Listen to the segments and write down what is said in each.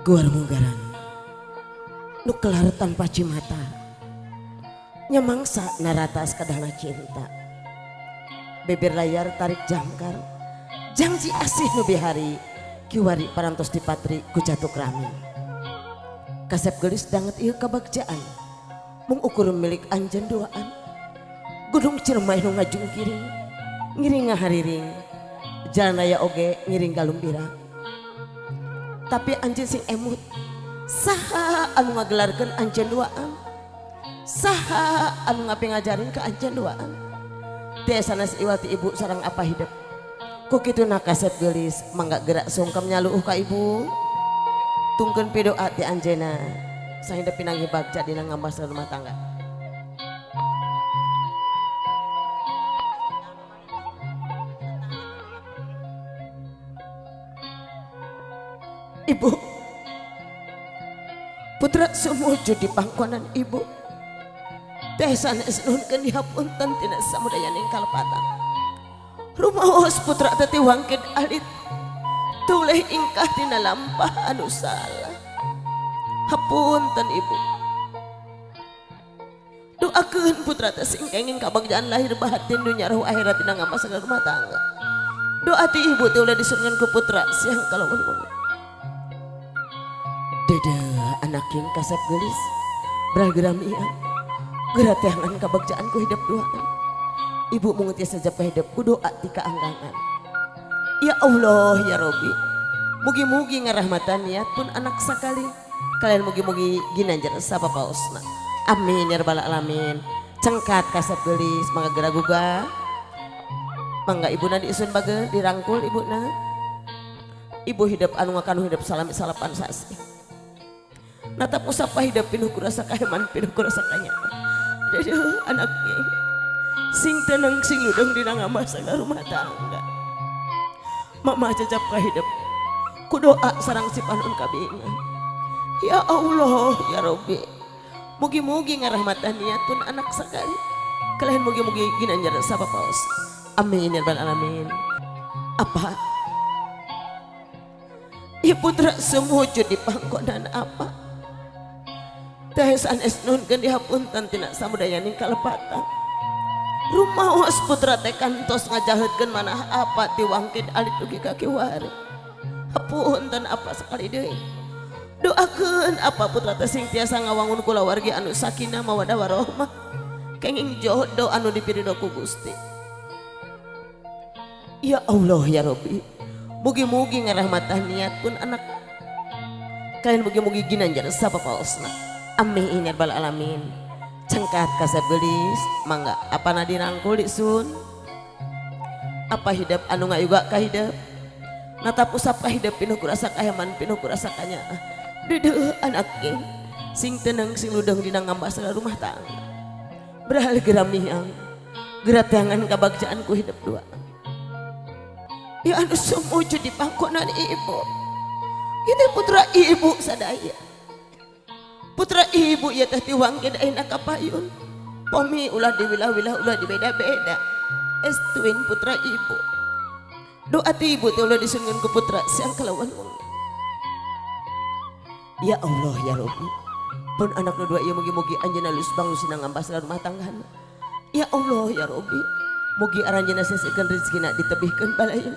Guar munggaran nu kelar tanpa cimata nyamangsa naratas kadana cinta bibir layar tarik jangkar jangji asih nu bihari kiwari parantos dipatri ku catuk rami kasep gelis danget ieu kabagjaan mung ukur milik anjeun duaan gunung Ciremai nu ngajungkiring ngiring ngahariring jalan raya oge ngiring galumbira tapi anjeun sing emut saha anu ngagelarkeun anjeun duaan saha anu ngapi ngajarin ke anjeun duaan teu sanes iwal ti ibu sareng apa hidup ku kituna kasep geulis mangga gerak sungkem nyaluuh ka ibu tungkeun pidoa ti anjeunna sahida pinanggih bagja dina ngambas rumah tangga. Ibu putra sumujud di pangkonan ibu teh sanes nuhunkeun dihapunten tina samudayaning kalepatan rumaos putra teh tiwangkid alit tuleh ingkah tina lampah anu salah hapunten ibu doakeun putra teh sing kenging kabagjaan lahir batin dunya roh akhirat dina ngambas rumah tangga doa ti ibu teh ulah disungan ku putra siang kalawan wengi. Dede anak yang kasep gelis beragam iya geura teangan kabagjaan ku hidup duaan ibu mungut saja hidup ku doa ti kaanggangan ya Allah ya Robi mugi-mugi ngarahmatan niat pun anak sakali kalian mugi-mugi ginanjar sapapaosna amin ya rabbal alamin. Cengkat kasep gelis mangga geura gugah mangga ibuna diisun bageun dirangkul ibuna ibu hidup anu ngakanu hidup salami salapan sasih natap usapa hidup pinuh kurasa kaheman pinuh kurasa kanya. Aduh anaknya sing tenang sing ludeng dina ngamasalah rumah tangga mama cecap ka hidup ku doa sarang si panun kabingan ya Allah ya Rabbi mugi-mugi ngarahmatan niat pun anak sakali kalian mugi-mugi ginanjar sapapaos amin ya rabbal alamin. Apa ya putra sumujud di pangkonan apa teh sanes nuhunkeun dihapunten tina samudayaning kalepatan rumaos putra teh kantos ngajaheutkeun manah apa ti wangkid alit dugi ka kiwari hapunten apa sakali deui doakeun apa putra teh sing tiasa ngawangun kulawargi anu sakinah mawaddah warahmah kenging jodoh anu dipirido ku Gusti ya Allah ya Rabbi mugi-mugi ngarahmatan niat pun anak kalian mugi-mugi ginanjar sapapaosna amin ya rabbal alamin. Cengkat kasep gelis mangga apana dirangkul disun apa hidup anu ngayuga ka hidup natap usap ka hidup pinuh kurasa kaheman pinuh kurasa kanya deudeuh anak ge sing tenang sing ludeng dina ngambas rumah tangga berhal geramiang geratangan kabagjaan ku hidup dua ya anu sumujud di pangkonan ibu itu putra ibu sadaya putra ibu ya teh tiwangkid ayeuna ka payun pomi ulah diwilah-wilah ulah dibeda-beda estuin putra ibu doa ti ibu teh ulah disungeun ku putra siang kalawan wengi ya Allah ya Rabbi pun anak nu dua ieu mugi-mugi anjeunna lulus bangusina ngambas rumah tanggana ya Allah ya Rabbi mugi aranjeunna sesikeun rezekina ditebihkeun balayna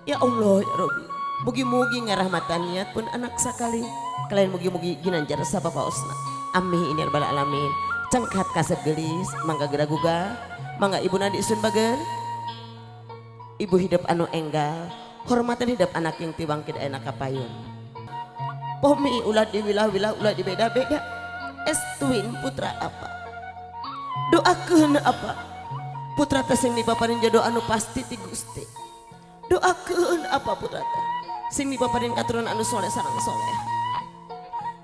ya Allah ya Rabbi mugi-mugi ngarahmatan niat pun anak sakali kalian mugi-mugi ginanjar sapapaosna amin ya rabbal alamin. Cengkat kasep gelis mangga geura gugah mangga ibuna diisun bageun ibu hidup anu enggal hormatan hidup anak yang tiwangkid ayeuna ka payun pomi ulah diwilah-wilah ulah dibeda-beda estuin putra apa doakeun apa putra teh sing dipaparin jodoh anu pasti ti Gusti doakeun apa putra teh sing dipaparin katurunan anu soleh sareng soleh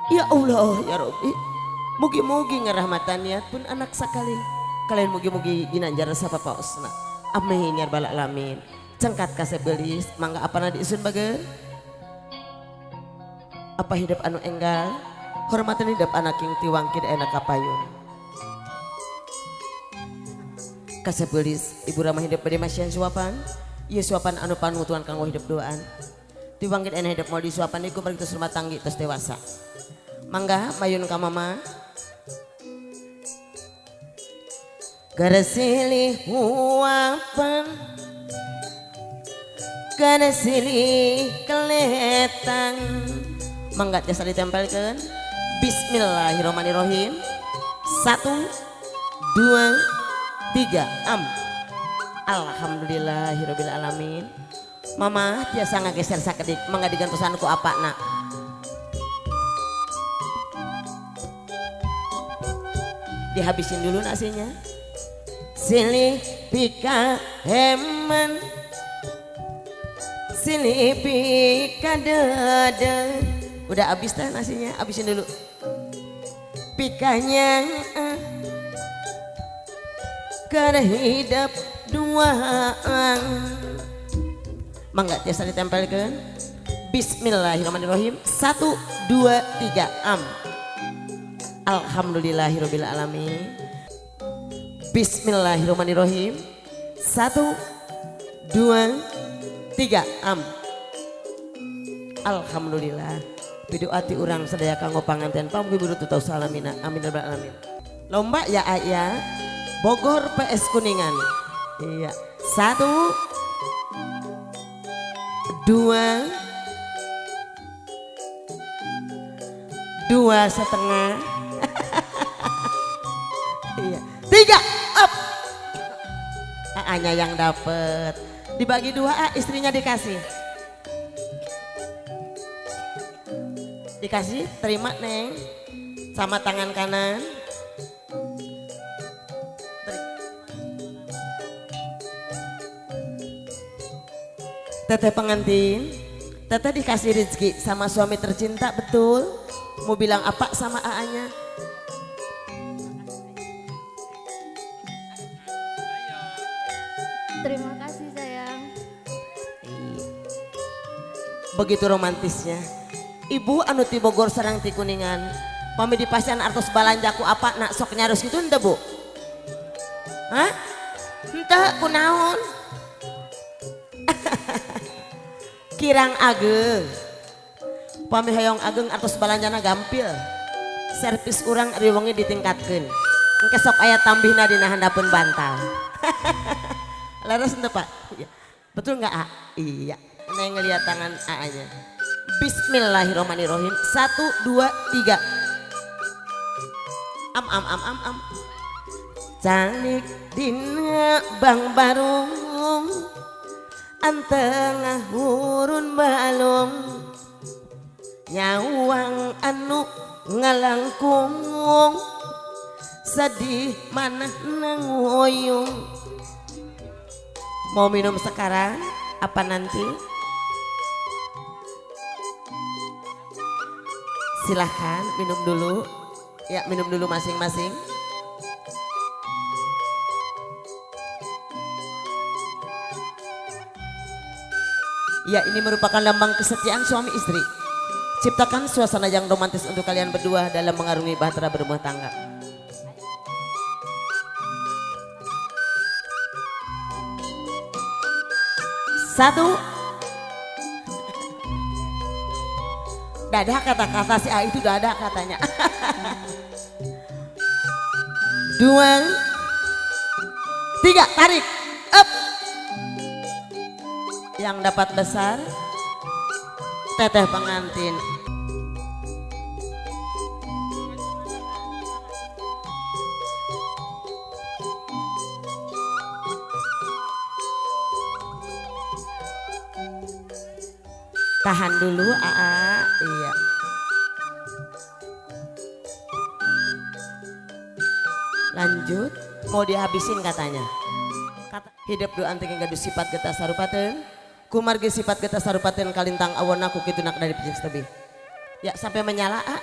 ya Allah ya Rabbi mugi-mugi ngarahmatan niat pun anak sakali kalian mugi-mugi ginanjar sapapaosna amin ya rabbal alamin. Cengkat kasep gelis mangga apana diisun bageun apa hidup anu enggal hormatan hidup anak yang tiwangkid ayeuna ka payun kasep gelis ibu ramah hidup bade masihan suapan ieu suapan anu panutuan kanggo hidup duaan. Tiwangkit ena hidup mau disuapan iku pergi terus rumah tanggi terus dewasa. Mangga mayun ka mama. Garsilih huapan, garsilih keletang. Mangga jasa ditempelkan. Bismillahirrahmanirrahim. 1, 2, 3. Am. Alhamdulillahirabbil alamin. Mama tiasa ngageser sakedik, mangga digantosan ku apa nak? Dihabisin dulu nasinya. Silih pika heman, silih pika dede. Udah habis dah nasinya, habisin dulu. Pikanya kerhidap duaan. Mangga tiasa ditempelkan. Bismillahirrahmanirrahim. 1, 2, 3. Am. Alhamdulillahirabbil alamin. Bismillahirrahmanirrahim. 1, 2, 3. Am. Alhamdulillah. Piduati urang sadaya kanggo panganten pamugi buru tutau salamina. Amin ya rabbal alamin. Lomba ya ayah. Bogor PS Kuningan. Iya. 1, 2, 2,5. Iya. 3. Up. A-nya yang dapet. Dibagi 2, A, istrinya dikasih. Dikasih, terima neng. Sama tangan kanan. Teteh pengantin, teteh dikasih rezeki sama suami tercinta, betul? Mau bilang apa sama A-nya? Terima kasih sayang. Begitu romantisnya. Ibu anu ti Bogor sareng ti Kuningan. Pami di pasian artos balanjaku apa nak sok nyarus gitu henteu bu? Hah? Henteu kunaon? Kirang ageng. Pami hoyong ageng artos balanjana gampil. Servis urang riwengi ditingkatkeun. Engke sok aya tambihna dina handapeun bantal. Leres henteu Pak? Iya. Betul nggak A? Iya. Neng ngeliat tangan A-nya. Bismillahirrahmanirrahim. 1, 2, 3. Am am am am am. Calik dina bang barung, antengah hurun balung, nyawang anu ngalangkung, sedih manah nangoyung. Mau minum sekarang apa nanti? Silahkan minum dulu. Ya, minum dulu masing-masing. Ya, ini merupakan lambang kesetiaan suami istri. Ciptakan suasana yang romantis untuk kalian berdua dalam mengarungi bahtera berumah tangga. 1. Dadah kata-kata si A itu dadah katanya. 2, 3, tarik. Up. Yang dapat besar teteh pengantin. Tahan dulu AA, iya. Lanjut, mau dihabisin katanya. Kata, hidup doa anting gaduh sifat getah sarupaten. Kumargi sifat getah sarupaten kalintang awona ku kitu nak dari pijak tebih. Ya sampai menyala A.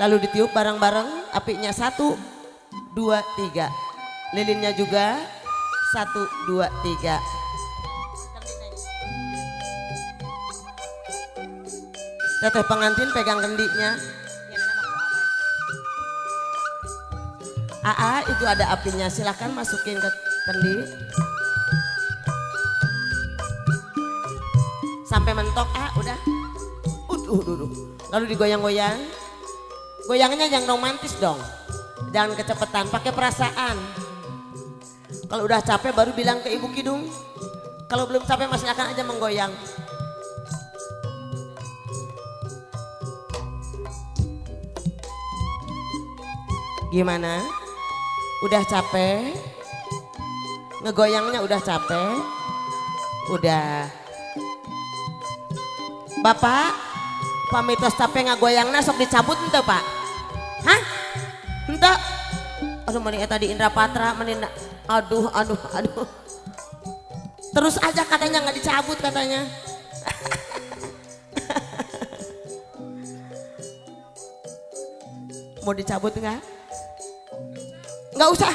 Lalu ditiup bareng-bareng apinya 1, 2, 3. Lilinnya juga 1, 2, 3. Teteh pengantin pegang gendinya. AA itu ada apinya, silahkan masukin ke kendi. Sampai mentok ah, udah. Uduh, duh, duh. Lalu digoyang-goyang. Goyangnya jangan romantis dong. Jangan kecepatan, pakai perasaan. Kalau udah capek baru bilang ke Ibu Kidung. Kalau belum capek masih akan aja menggoyang. Gimana? Udah capek? Ngegoyangnya udah capek? Udah. Bapak, pami tos capek ngagoyangna sok dicabut ente, Pak? Hah? Ente? Aduh, mending eta di Indra Patra, mending aduh, aduh, aduh. Terus aja katanya, nggak dicabut katanya. Mau dicabut nggak? Nggak usah.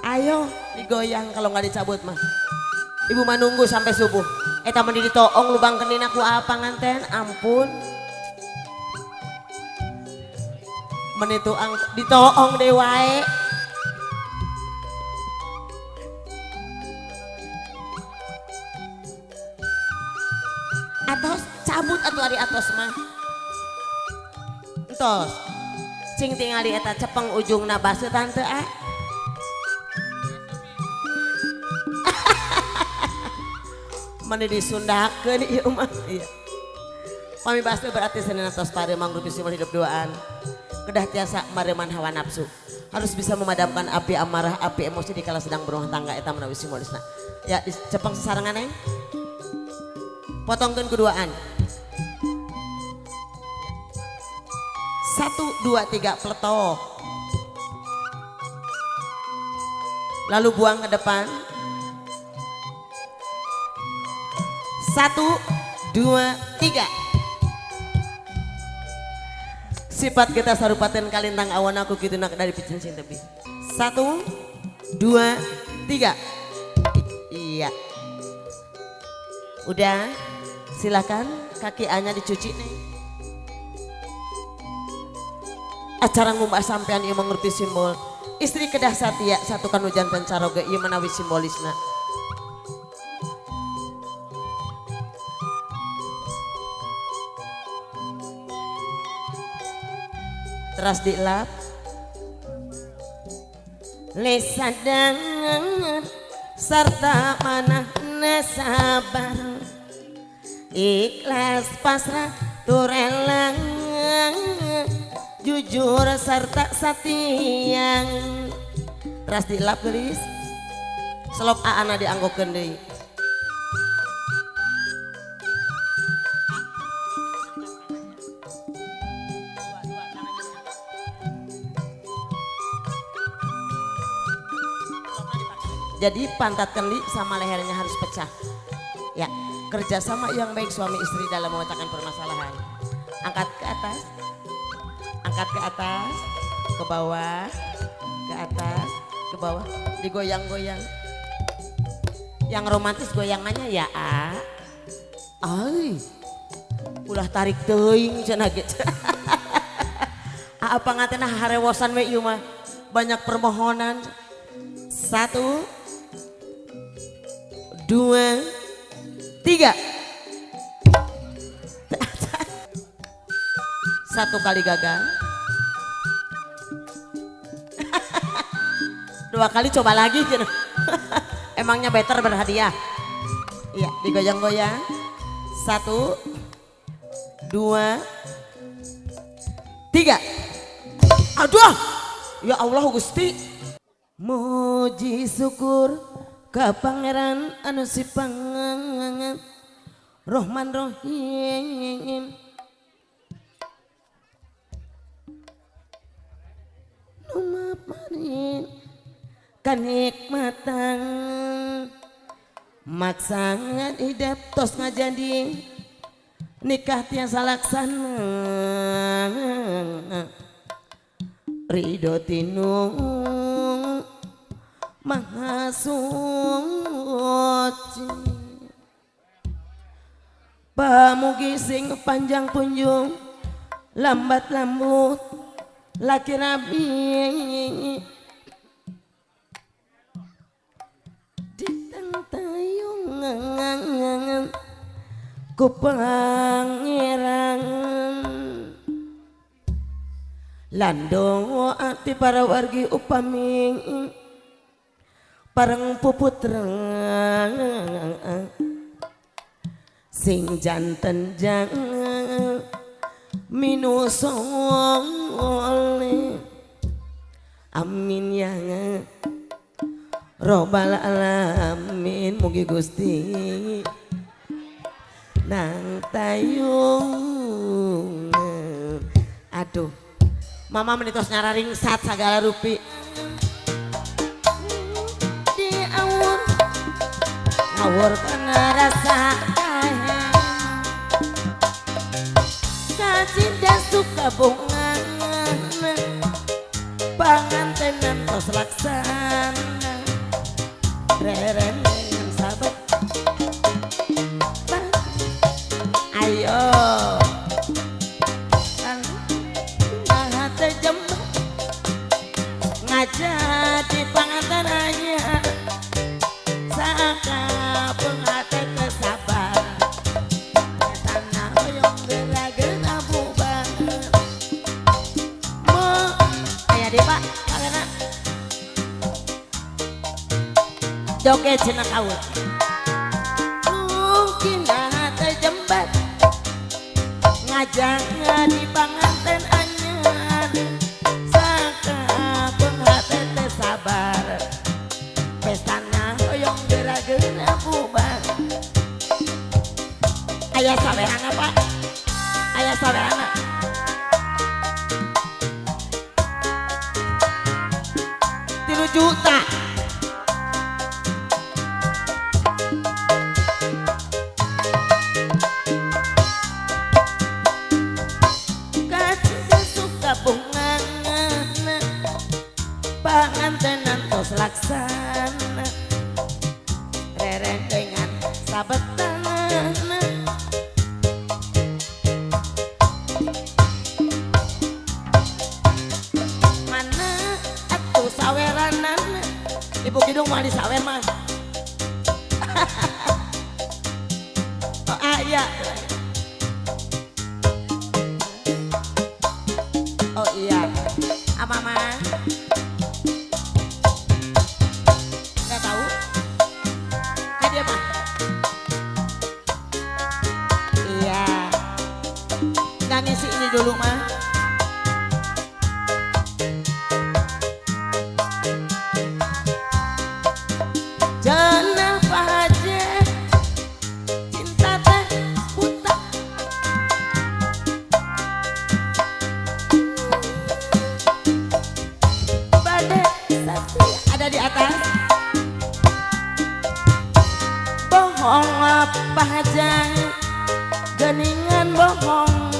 Ayo digoyang kalau nggak dicabut mah. Ibu mah nunggu sampai subuh. Eta mah ditoong lubang kenin aku apa nganten? Ampun. Menituang ditoong deui wae. Atos cabut atuh ari atos mah. Entos. Cing tingali eta cepeng ujungna baseuh tante ah. Mani disundakeun ieu mah. Iya. Pami baseuh berarti senin atos pare mangrupi simbol hidup duaan. Kedah tiasa mareman hawa nafsu. Harus bisa memadamkan api amarah, api emosi di kala sedang berumah tangga eta menawi simbolisna. Ya, dicepeng sasarengan neng. Potongkeun keduaan. 1, 2, 3, peletok. Lalu buang ke depan. 1, 2, 3. Sifat kita sarupaten kalintang awan aku gitu nak dari picin sing tebi. 1, 2, 3. Iya. Udah, silakan kaki Anya dicuci nih. Acara ngumbah sampean ieu mengerti simbol. Istri kedah satia satukan hujan pencaroge ieu menawi simbolisna. Teras dilap. Lesadangan serta manah sabar. Ikhlas pasrah turelang jujur serta satiang. Teras dilap gelis. Selop aana dianggokeun deui. Jadi pantat kendi sama lehernya harus pecah. Ya, kerjasama yang baik suami istri dalam memecahkan permasalahan. Angkat ke atas, angkat ke atas, ke bawah, ke atas, ke bawah, digoyang-goyang. Yang romantis goyangannya ya, A. Ai, ulah tarik teuing cenah ge. Apa ngatenah harewosan we ieu mah. Banyak permohonan. 1, 2, 3. 1 kali gagal. 2 kali coba lagi. Emangnya better berhadiah. Iya, digoyang-goyang. 1, 2, 3. Aduh, ya Allah Gusti. Muji syukur ka Pangeran anu sipangan Rohman Rohim. Nu maparin kanikmatan maksangan hidup tos ngajadi nikah tiasa laksana ridho tinu maha suci. Pamugi sing panjang punjung lambat lambut laki rabi di Ku Pangeran lan doa ti para wargi upami pareng puputra sing janten jangan minusole. Amin ya robbal alamin. Mugi Gusti nang tayung. Aduh, mama menitos nyararingsat sagala rupi di awur ngawur kana rasa kacinta suka bunga pangantenan tos laksana rerendengan sahabat. Ayo hati jember ngajadi pangantenannya saka penghati kesabar tanah hoyong geragen bubar mo aya deh pak karena joget cenah kawut mungkin hati jember ngajak di panganten anyar saka penghati teh sabar pestana hoyong geragen bubar. Aya sawerana pak, aya sawerana. 3 juta. Kacinta suka bunga pangantenan tos laksana rerendengan sabetana mana atuh saweranan ibu kidung mah disawer mah. Oh ah, iya. Oh iya, ah mama nggak tahu kan dia mah. Iya, nggak ngisi ini dulu mah. Jangan aja cinta teh buta badai satria ada di atas. Bohong apa aja geningan bohong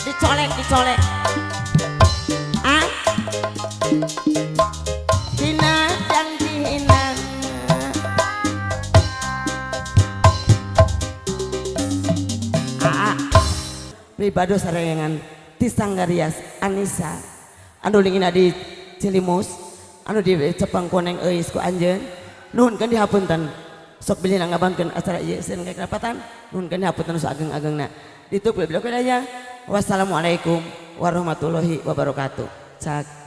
dicolek dicolek ah dina dan dina. Pribado sarengan Tisanggarias Anissa anu lingina di Cilimus anu di Cepang Koneng euis ku anjeun nuhunkeun dihapunten sok bilih nangabangkeun acara ieu sieun kakerapatan nuhunkeun dihapunten saageng-agengna ditutup bilih. Wassalamualaikum warahmatullahi wabarakatuh. Cak.